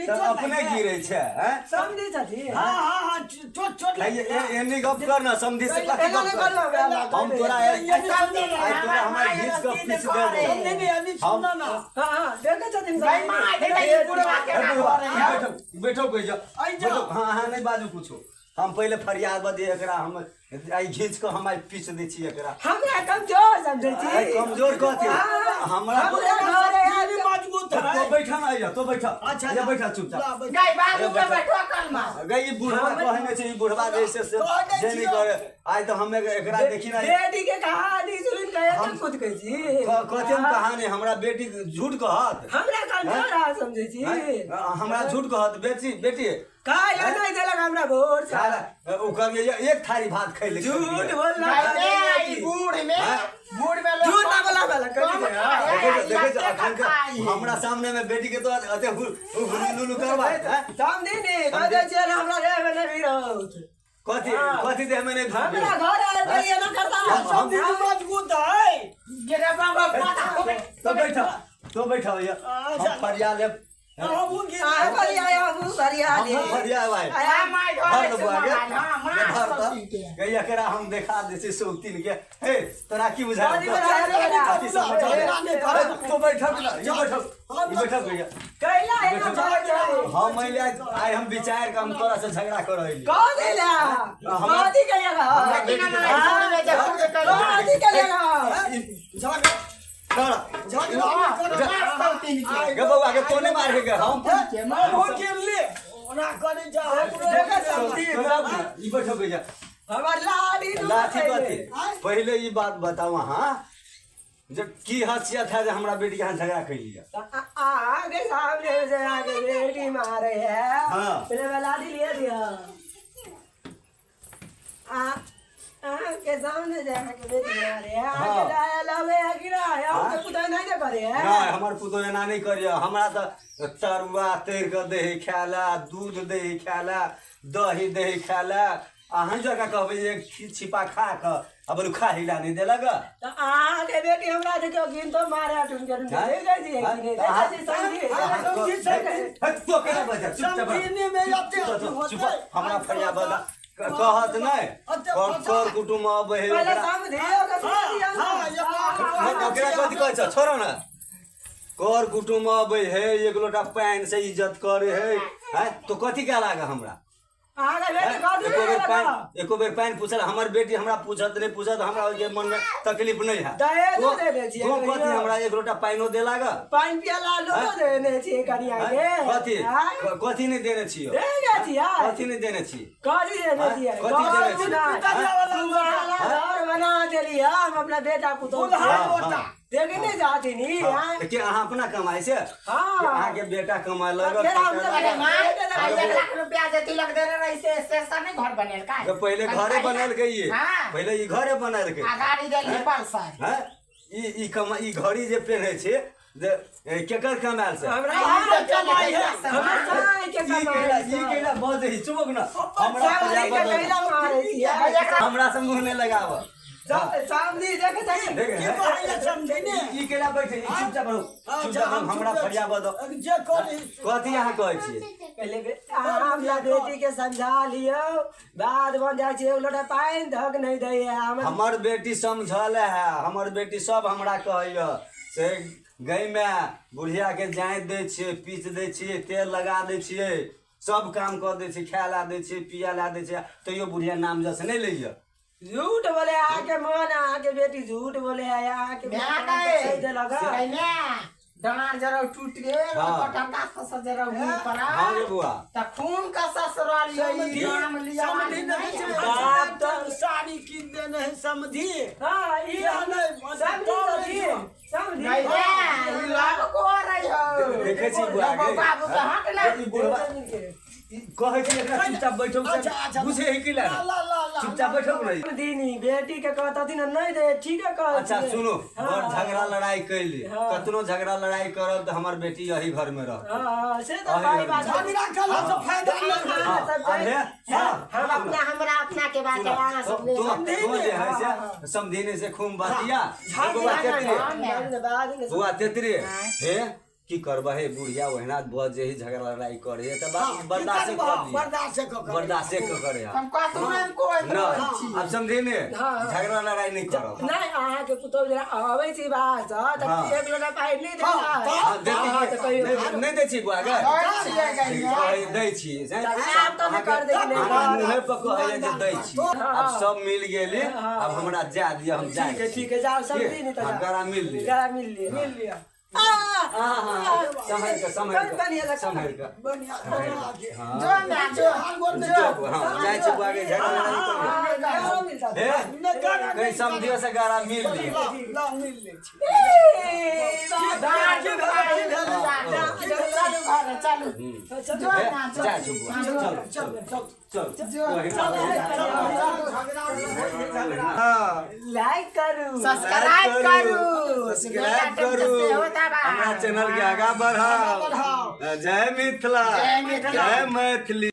तऽ चोट अपने लागि गेल। गिरै छै हैं? समझी छथिन हाँ हाँ हाँ चोट चोट लागि गेल। एनी गप कर ना समझी से कथी एना गप नहि कर करलहुँ हमरा हम तोरा ये आइ सुनना ना। तोरा हमर घीच कऽ पीस देबो समझी नहीं, अभी सुनना ना। हाँ हाँ देखै छथिन गई माँ, देखै ई बुढ़वा केना ए बुढ़वा, करे है। बैठो बैठो कहि जा आइ जा। बैठो हाँ हाँ नहीं बाजू कुछो हम पहिले फरियाद बदे एकरा हम आइ घीच कऽ हम आइ पीस दै छी एकरा हमरा कमजोर समझै छी आइ कमजोर कथी हाँ, हमरा हमरा घरे ये भी मजबूत तो है। बैठा ना आइया तो बैठा अच्छा, ये बैठा चुपचाप ला, बैठ। गई बाबू के बैठो कलमा गई ई बुढ़वा कहने छै ई बुढ़वा जैसे से कहने जे नहीं छियौ। करे आइ तऽ हम एकरा देखी ना बेटी के कहानी सुन के हम- खुद कहै छी कथी हम कहानी हमरा बेटी झूठ कहत हमरा कमजोर अहाँ समझै छी हैं? हमरा झूठ कहत बेटी बेटी काहे नहि देलक हमरा भोर से खाला ओ कहलियै एक थारी भात खैले झूठ बोलना गई बे, ई बूढ़ में बूढ़ में लोग झूठ ना बोला बोला कम कथी खाए देखै है, छौ- देखै छौ ई अखन के खाइ। हमरा सामने में बेटी के तो अते हुलुलु करबा हैं? समझी नी कहै छियै ने हमरा रे में नहीं रहत कथी हाँ। कथी देह में नहीं हमरा घर आयल तऽ एना करता समझी भी मजबूत है। गिरे बाबा माथा को तो बैठा तो बैठा भैया अच्छा। हम फरिया लेब हमहूँ गिर अहाँ फरिया हमहूँ फरिया ले हम फरिया भाई आ my धर धरे ले छै बुआ के मोबाइल, हाँ, मार धर सब तऽ। चीज के। गई एकरा हम देखा दै छी सौतीन के हे तोरा की बुझा कथी बुझा कथी समझ तो बैठक ना ये बैठक ई बैठक भैया कैला एना चलै छै हम अइले आइ हम विचार के हम तोरा से झगड़ा कर अइली कह देला कथी कहिएगा हमरा बेटी के बूढ़ में जब बूढ़ के कथी कहिएगा झगड़ा झगड़ा मार सब तीन के गे बौआ के कोने मारे के हम हमहूँ गिरली। ओना करै जा, हमरो देखै समझी ई बैठक भैया हमर लाली लाठी कथी पहिले ई बात बताउ अहाँ जे की हसियत है जे हमरा बेटी के अहाँ झगड़ा कैलियै आगे सामने से आगे बेटी मारे है हाँ। पहले मैं लाठी लिए दिया आ के सामने से आके बेटी मारे है आगे हाँ। लाया लावे है कि ना है हम तो पुताई नहीं करे है नहि हमर पुतोह एना नहि करिय हमरा तऽ तरुआ तैर कऽ दै है खाय लए दूध दै है खाय लए दही दै है खाय लए अहाँ जकाँ कहबै जे एक छिपा खा कऽ आ बोलू खा हिला नहि देलक तो आगे बेटी हमरा देखियो गिन तो मारे टुन के टुन के देखै छी कि नहीं देखै छी समझी समझी, समझी। तो केना बजा चुपचाप रह। समझीने में एते चुप होतै। चुप हमरा फरिया बता कहत नहि अते कर कर कुटुम्ब अबै है पहले ओकरा समझी ओकरा समझी हाँ, ये बात- ओकरा कथी कहै छ छोड़ो ने कर कुटुम्ब अबै है एक लोटा पानि से इज्जत करे है हैं तो कथी कह लागे हमरा आगे बेटी हैं? कथी एको बेर लगा पानि एको बेर पानि पूछल हमर बेटी हमरा पूछत नहि पूछत हमरा ओहिके मनमे तकलीफ नहि है दहेजो तो- देने छियै तो कहियो। कथी हमरा एक लोटा पानिओ दे लाग पानि पियला लोटो देने छियै कनिया के कथी आँय? कथी नहि देने छियै देने छियै कथी नहि देने छी कथी देने छियै कथी देने कथी छियै? नहि। तुम्हारा घर बना देली हम अपना बेटा पुतोह दुल्हा हाँ, लोटा। हाँ। देखे नहीं जाती नी हाँ, आँय? तऽ के अहाँ अपना कमाइ से हाँ। कि अहाँके बेटा कमाइ लगत फेर हम तऽ- अरे माय, आ 1 लाख रुपया जे तिलक देने रही से से नहीं घर बनेल का तऽ पहिले घरे बनेलकै ई हाँ। पहिले ई घरे बनेलकै आ गाड़ी देली पल्सर हैं ई ई कमा ई घड़ी जे पेन्है छै जे केकर कमायल से हमरा ई कमाइ है। हमर साई के ई कमाइ केला ई केला बजै चुपक न हमरा साई के कैला मारै छियै हमरा से मुँह नहि लगाब सामने देखे जाइ देख की कहैया समझी ने? ई केला बैठे ई चुपचाप रहू अच्छा, चुपचाप रहू हम हमरा चुपे फरिया बदो जे करी कथी अहाँ कहै छियै पहले अहाँ अपना बेटी के समझा लियौ बाद बन जाइ छै एक लोटा पानि धक नहीं दै है हमर हमर बेटी समझल है हमर बेटी सब हमरा कहैया से गै माय बुढ़िया के जाँति दै छियै पीस दै छियै तेल लगा दै छियै सब काम कऽ दै छियै खाय ला दै छियै पिया ला दै छियै तैयो बुढ़िया नाम जस नहि लैया झूठ बोले अहाँके मन अहाँके बेटी झूठ बोले है अहाँके माय बेटी देलक गए माय डाँड़ जरा टूट गेल हाँ। पटंगा से जरा मुँह पर हाँ रे बुआ त खून का ससुराल समधी ये नाम लिया समधी नहीं छै बाप तऽ साड़ी कीन देने है समधी हाँ ई यह नहीं, समझी समझी समझी नहीं ई लव को रही हो देखै छी बुआ गे बाबू के हट ना ई बुढ़वा ई कहै छी एकरा चुपचाप बैठो अच्छा, अच्छा। बुझे है कि ला ला ला ला चुपचाप बैठो नहीं दीनी बेटी के कहतथिन नहीं दे ठीक है कह अच्छा सुनो बड़ झगड़ा लड़ाई कैली हाँ। कतनो झगड़ा लड़ाई करब तऽ हमर बेटी यही घर में रह हाँ से तो भाई बात है। झगड़ा कला से फायदा नहीं है। हाँ, सब अरे हाँ, हम अपना हमरा अपना के बात है अहाँ तो सब नहीं तो समझे। तो जे है से समझीने से खूब बतिया झगड़ा बुआ तेतरे हाँ, बाद में बुआ तेतरे हे की करबहे बुढ़िया ओहिना बजे ही झगड़ा लड़ाई करे तऽ हाँ, बात की बर्दाश्त करबह? कर लिअ। बर्दाश्त कऽ कऽ। बर्दाश्ते कऽ करे हम कतहु नहि कोइ न आब समझे ने हाँ, हाँ। झगड़ा लड़ाई नहीं करब नहीं अहाँके पुतोहु जेना अबै छी बाहरसँ तऽ हाँ। एक लोटा पानि नहि हाँ, देता हाँ, दै हाँ, तऽ कहियो नहि नहि दै छी बौआ गे छियै गैया दै छी से आब तऽ नहि कर दै छी, नहि अहाँके मुँहे पर कहैया जे दै छी हाँ। आब सब मिल गेली आब हमरा जा दिअ हम जाइ ठीक है ठीक है जाओ समझी नहीं तो हाँ, जाओ। गरा मिल लिअ। गरा मिल लिए मिल लिअ। सम्हारि कऽ सम्हारि बढ़िया कऽ लगा। सम्हारि कऽ बढ़िया, बढ़िया के। जो ना जो हाथ गोड़ नहि जो, हाँ जाइ छी बौआ गे झगड़ा लड़ाई करियौ। हाँ, गरा मिलता हे नहि, गरा कहीं नहि। समधियो से गरा मिल लिअ ला, ला, मिल लै छी। चालू चालू घर चालू जो हे, ना जो जाइ छी बौआ चल चल, चल, चल जो झगड़ा हाँ लाइक करू सब्सक्राइब करू सब्सक्राइब करू हमरा चैनल के आगा बढ़ाओ बढ़ाओ। जय मिथिला जय मिथिला। जय मैथिली।